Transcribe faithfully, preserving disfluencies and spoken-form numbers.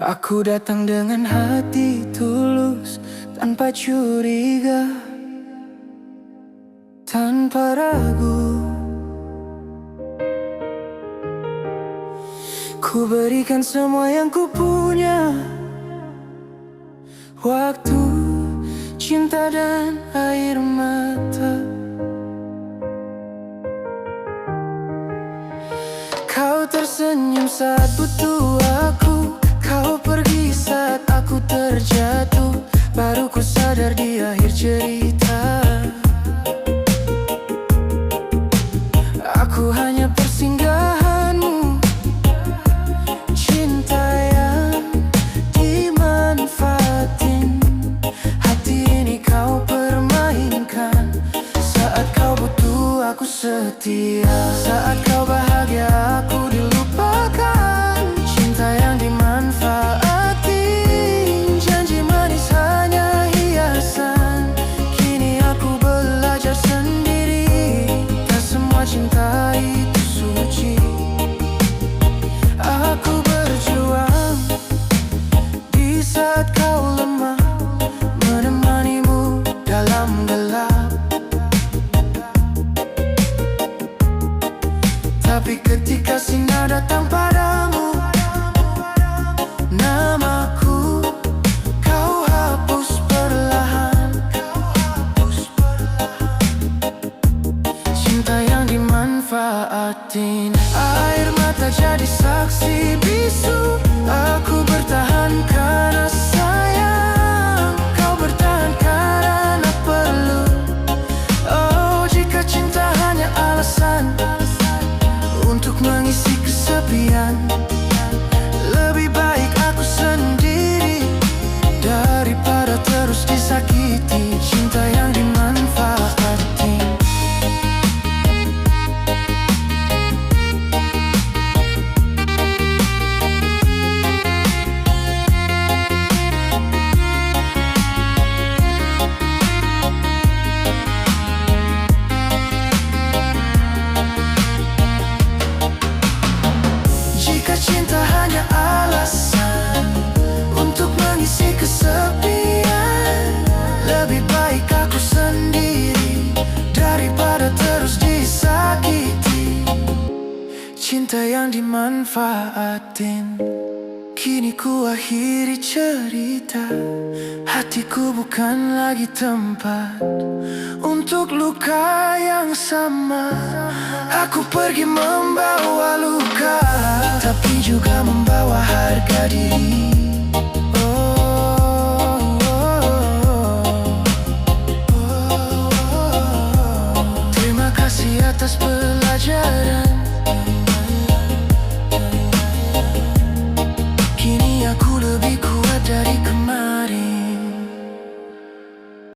Aku datang dengan hati tulus, tanpa curiga, tanpa ragu. Ku berikan semua yang ku punya, waktu, cinta dan air mata. Kau tersenyum saat butuh aku, kau pergi saat aku terjatuh. Baru ku sadar di akhir cerita, aku hanya persinggahanmu. Cinta yang dimanfaatin, hati ini kau permainkan. Saat kau butuh, aku setia. Saat kau bahagia, aku dilupakan. Cinta yang dimanfaatin, janji manis hanya hiasan. Kini aku belajar sendiri, tak semua cinta itu suci. Aku berjuang di saat kau lemah, menemanimu dalam gelap. Tapi ketika sinar datang padamu, namaku kau hapus perlahan. Cinta yang dimanfaatin. Air mata jadi saksi bisu. Aku bertahan karena sayang, kau bertahan karena perlu. Oh, jika cinta hanya alasan untuk mengisi kesepian, lebih baik aku sendiri daripada terus disakiti. Cinta yang dimanfaatin. Jika cinta hanya alasan untuk mengisi kesepian, lebih baik aku sendiri daripada terus disakiti. Cinta yang dimanfaatin. Kini ku akhiri cerita, hatiku bukan lagi tempat untuk luka yang sama. Aku pergi membawa luka, tapi juga membawa harga diri. Oh, oh, oh, oh. Terima kasih atas pelajaran.